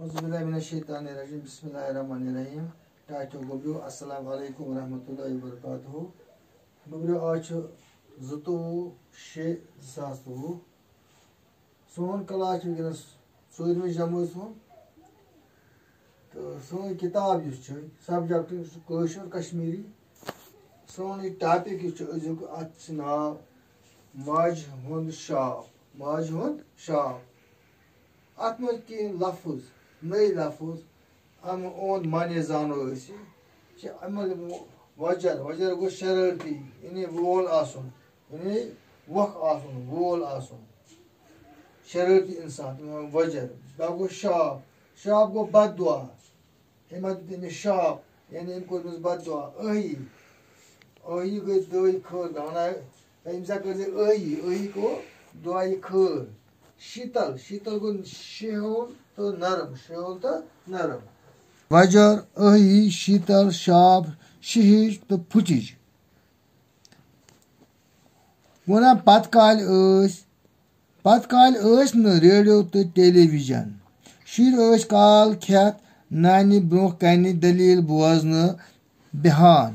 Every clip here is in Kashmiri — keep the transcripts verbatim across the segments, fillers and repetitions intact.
اعوذ باللہ من الشیطان الرجیم، بسم اللہ الرحمن الرحیم۔ ٹاٹھیو گوٚبریو، السلام علیکم ورحمۃ اللہ وبرکاتہ۔ گوٚبریو، آز چھُ زٕتووُہ شےٚ زٕ ساس تہٕ وُہ۔ سون کلاس چھُ وٕنکیٚنَس ژوٗرمہِ جمٲژ ہُنٛد۔ تہٕ سٲنۍ کِتاب یُس چھِ، سبجیکٹ چھُ کٲشُر کشمیٖری۔ سون یہِ ٹاپِک یُس چھُ أزیُک، اَتھ چھُ ناو ماجہِ ہُنٛد شاپ۔ ماجہِ ہُنٛد شاپ۔ اَتھ منٛز کینٛہہ لفظ، نٔے لفظ، اَمہٕ اُہُنٛد معنی زانو أسۍ۔ یہِ چھِ عمل وۄجر، وۄجر گوٚو شرٲرتی، یعنی وول آسُن، یعنی وۄکھ آسُن، وول آسُن۔ شرٲرتی اِنسان، تِم وَنان وۄجر۔ بیٛاکھ گوٚو شاپ، شاپ گوٚو بد دُعا۔ أمۍ ما دیُت أمِس شاپ، یعنی أمۍ کوٚر أمِس بد دُعا۔ ٲہی، ٲہی گٔے دٲے خٲر، وَنان، أمۍ سا کٔر زِ ٲہی، ٲہی گوٚو دُعایہِ خٲر۔ شیٖتل، شیٖتل گوٚو شِہُل تہٕ نرم، شِہُل تہٕ نرم۔ وۄجر، ٲہی، شیٖتل، شاپ، شِہِج تہٕ پھُٹِج۔ وَنان پتہٕ کالہِ ٲسۍ، پتہٕ کالہِ ٲسۍ نہٕ ریڈیو تہٕ ٹیلی ویژن۔ شُرۍ ٲسۍ کال کھٮ۪تھ نانہِ برٛونٛہہ کنہِ دٔلیٖل بوزنہٕ بیہان۔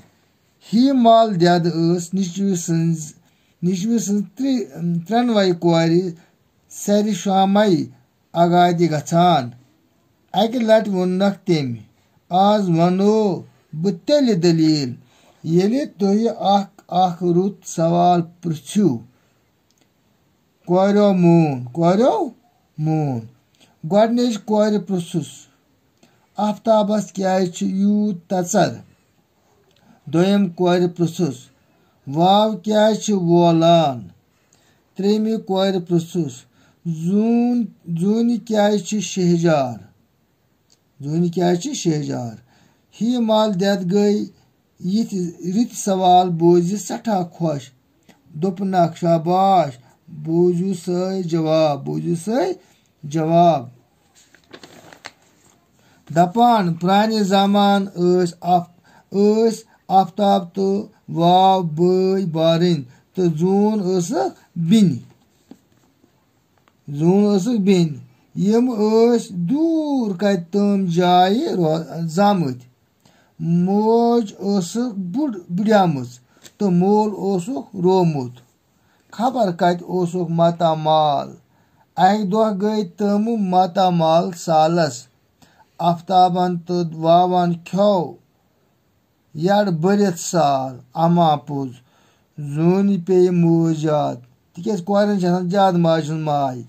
ہی مال دٮ۪د ٲس نیٚچوِ سٕنٛز، نیٚچوِ سٕنٛز ترٛے-، ترٛٮ۪نوَے کورِ سرِ شامے آگادِ گژھان۔ اکہِ لٹہِ ووٚننکھ تٔمۍ، "آز ونو بہٕ تیٚلہِ دٔلیٖل، ییٚلہِ تُہۍ اکھ اکھ رُت سوال پرژھِو۔" کوریو مون، کوریو مون۔ گۄڈٕنِچ کورِ پرژھُس، "آفتابس کیازِ چھُ یوٗت تژر؟" دوٚیِم کورِ پرژھُس، "واو کیازِ چھِ وولان؟" ترٛیٚیِمہِ کورِ پرژھُس، "زوٗن-، زوٗنہِ کیازِ چھِ شہجار؟" زوٗنہِ کیازِ چھِ شہجار؟ ہی مال دٮ۪د گٔے یِتھۍ رٕتۍ سوال بوٗزِتھ سٮ۪ٹھاہ خۄش۔ دوٚپنکھ، "شاباش، بوٗزِو سٲے جواب، بوٗزِو سٲے جواب۔" دپان، پرانہِ زمان ٲسۍ آف-، ٲسۍ آفتاب تہٕ واو بٲے بارٕنۍ تہٕ زوٗن ٲسٕکھ بیٚنہِ۔ زوٗن ٲسٕکھ بیٚنہِ۔ یِم ٲسۍ دوٗر کتہِ تام جایہِ رو-، زامٕتۍ۔ موج ٲسٕکھ بُڈ-، بُڈیمٕژ تہٕ مول اوسُکھ روومُت۔ خبر کتہِ اوسُکھ ماتامال۔ اکہِ دۄہ گٔے تِم ماتامال سالس۔ آفتابن تہٕ واون کھیوٚو یڈ بٔرِتھ سال۔ اما پوٚز، زوٗنہِ پیٚیہِ موج یاد، تِکیازِ کورٮ۪ن چھِ آسان زیادٕ ماجہِ ہٕنٛز ماے۔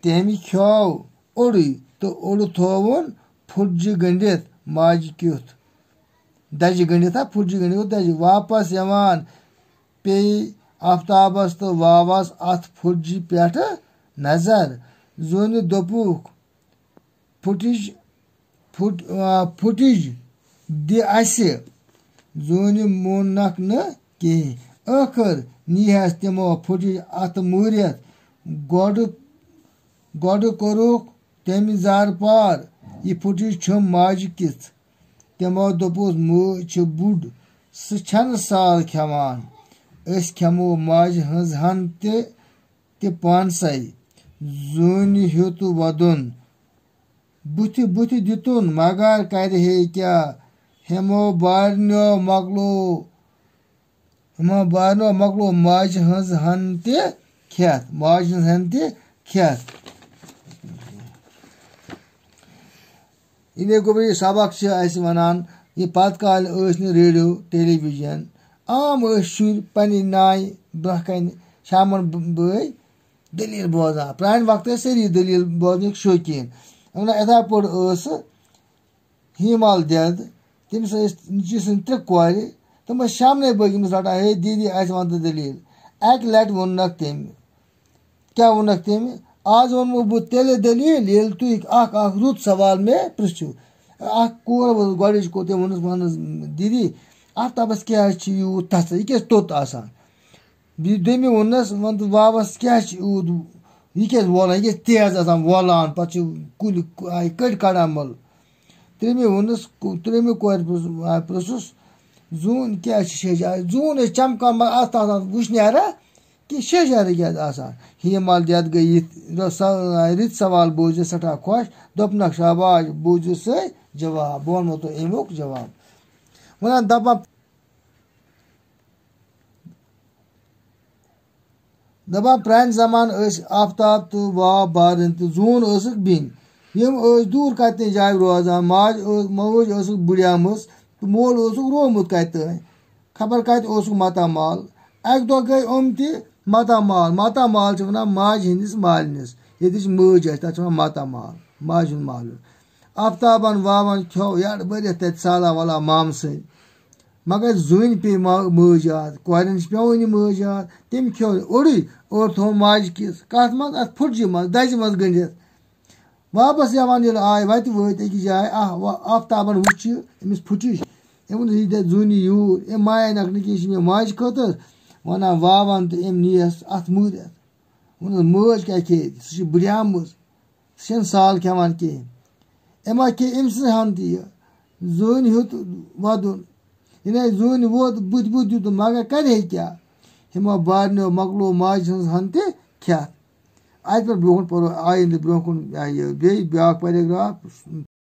تٔمۍ کھیوٚو اوٚڑُے تہٕ اوٚڑ تھووُن پھُٹجہِ گٔنٛڈِتھ ماجہِ کیُتھ۔ دَجہِ گٔنٛڈِتھ ہا، پھُٹجہِ گٔنٛڈِتھ گوٚو دَجہِ۔ واپس یِوان پیٚیہِ آفتابس تہٕ واوس اَتھ پھُٹجہِ پٮ۪ٹھٕ نظر۔ زوٗنہِ دوٚپُکھ، "پھُٹِج، پھُٹ-، آ، پھُٹِج دِ اَسہِ۔" زوٗنہِ موننکھ نہٕ کِہیٖنۍ۔ ٲخٕر نیٖہَس تِمو پھُٹِج اَتھٕ موٗرِتھ۔ گۄڈٕ، گۄڈٕ کوٚرُکھ تٔمۍ زار پار، "یہِ پھُٹِج چھُم ماجہِ کِژھ؟" تِمو دوٚپُس، "موج چھِ بُڈ، سُہ چھَنہٕ سال کھٮ۪وان۔ أسۍ کھٮ۪مو ماجہِ ہٕنٛز ہَن تہِ، تہِ پانسَے۔" زوٗنہِ ہیوٚت وَدُن۔ بُتھِ بُتھِ دِتُن، مگر کرِ ہے کیٛاہ؟ ہیمو بارنیو مۄکلو، ہیمو بارنیو مۄکلو ماجہِ ہٕنٛز ہَن تہِ کھٮ۪تھ، ماجہِ ہٕنٛز ہَن تہِ کھٮ۪تھ۔ یعنی گوٚبرِ، یہِ سبق چھِ اَسہِ وَنان، یہِ پَتہٕ کالہِ ٲسۍ نہٕ ریڈیو، ٹیلی ویژن، عام ٲسۍ شُرۍ پنٛنہِ نانہِ برٛونٛہہ کَنہِ شامَن ب-، بٲے دٔلیٖل بوزان۔ پرٛانہِ وقتہٕ ٲسۍ سٲری دٔلیٖل بوزنٕکۍ شوقیٖن۔ وَنان، یِتھَے پٲٹھۍ ٲس ہیٖمال دٮ۪د، تٔمِس ٲسۍ نیٚچوِ سٕنٛدۍ ترٛےٚ کورِ، تِم ٲسۍ شامنَے بٲگۍ أمِس رَٹان، "ہے دیٖدی، اَسہِ وَن تہٕ دٔلیٖل۔" اَکہِ لَٹہِ ووٚننَکھ تٔمۍ، کیٛاہ ووٚننَکھ تٔمۍ؟ "آز ووٚنمو بہٕ تیٚلہِ دٔلیٖل، ییٚلہِ تُہۍ اَکھ اَکھ رُت سوال مےٚ پِرٛژھِو۔" اَکھ کور وٲژ، گۄڈٕنِچ کوٚر تٔمۍ، ووٚنُس، ووٚنُس، "دیٖدی، آفتابَس کیٛازِ چھِ یوٗت تَژھ؟ یہِ کیٛازِ توٚت آسان؟" بیٚیہِ دوٚیمہِ ووٚننَس، وَن تہٕ واوَس کیٛاہ چھِ یوٗت، یہِ کیٛازِ وولان، یہِ کیٛازِ تیز آسان وولان، پَتہٕ چھِ کُلۍ آے کٔٹۍ کَڑان مٔلۍ۔ ترٛیٚیِمہِ ووٚننَس، ترٛیٚیِمہِ کورِ پرٛژھ-، آ، پرٛژھُس، "زوٗن کیٛازِ چھِ شیٚہجار؟" زوٗن ٲسۍ چَمکان، مگر اَتھ آسان وٕشنیرا کہِ شیٚے شہرٕکۍ آسان۔ ہیٖم مال دٮ۪د گٔے یِتھ رۄ-، سا-، رٕتۍ سوال بوٗزِتھ سٮ۪ٹھاہ خۄش، دوٚپنَکھ، "شاباش، بوٗزِو سٲے جواب، بہٕ وَنمو تۄہہِ اَمیُک جواب۔" وَنان دَپان، دَپان، پرٛانہِ زمانہٕ ٲسۍ آفتاب تہٕ واو بارٕنۍ تہٕ زوٗن ٲسٕکھ بیٚنہِ۔ یِم ٲسۍ دوٗر کَتنہِ جایہِ روزان۔ ماجہِ ٲس، موج ٲسٕکھ بُڑیمٕژ تہٕ مول اوسُکھ رومُت کَتہِ تانۍ۔ خبر کَتہِ اوسُکھ ماتامال۔ اَکہِ دۄہ گٔے یِم تہِ ماتامال۔ ماتامال چھِ وَنان ماجہِ ہِنٛدِس مالِنِس۔ ییٚتِچ مٲج آسہِ، تَتھ چھِ وَنان ماتامال، ماجہِ ہُنٛد مالُن۔ آفتابَن واوَن کھیوٚو یَڈ بٔرِتھ تَتہِ سالہ والہ مامہٕ سٕنٛدۍ۔ مگر زوٗنہِ پیٚیہِ ما-، مٲج یاد، کورٮ۪ن چھِ پٮ۪وٲنی مٲج یاد۔ تٔمۍ کھیوٚو اوٚڑُے، اوٚڑ تھوٚو ماجہِ کِس، کَتھ منٛز؟ اَتھ پھُٹجہِ منٛز، دَجہِ منٛز گٔنٛڈِتھ۔ واپس یِوان ییٚلہِ آے، وَتہِ وٲتۍ أکِس جایہِ، آہ، وا-، آفتابَن وٕچھ یہِ، أمِس پھُٹِج۔ أمۍ ووٚن، "یہِ دِ زوٗنہِ یوٗر، أمۍ مایہِ نَکھ نہٕ کینٛہہ، یہِ چھِ مےٚ ماجہِ خٲطرٕ وَنان واوَن تہٕ أمۍ نِیَس اَتھ مٲرِتھ۔" ووٚنُن، "مٲج کیٛاہ کھیٚیہِ؟ سُہ چھِ بُڑیمٕژ، سُہ چھَنہٕ سال کھٮ۪وان کِہیٖنۍ۔ أمۍ ما کھیٚیہِ أمۍ سٕنٛز ہَن تہِ یہِ؟" زوٗنہِ ہیوٚت وَدُن۔ یہِ نَے زوٗنہِ ووت، بٕتھِ بُتھ دیُتُن، مگر کَرِ ہے کیٛاہ؟ ہِمو بارنیو مۄکلو ماجہِ ہٕنٛز ہَن تہِ کھٮ۪تھ۔ اَتہِ پٮ۪ٹھ برٛونٛہہ کُن پَرو آیِندٕ برٛونٛہہ کُن، یا یہِ بیٚیہِ بیٛاکھ paragraph۔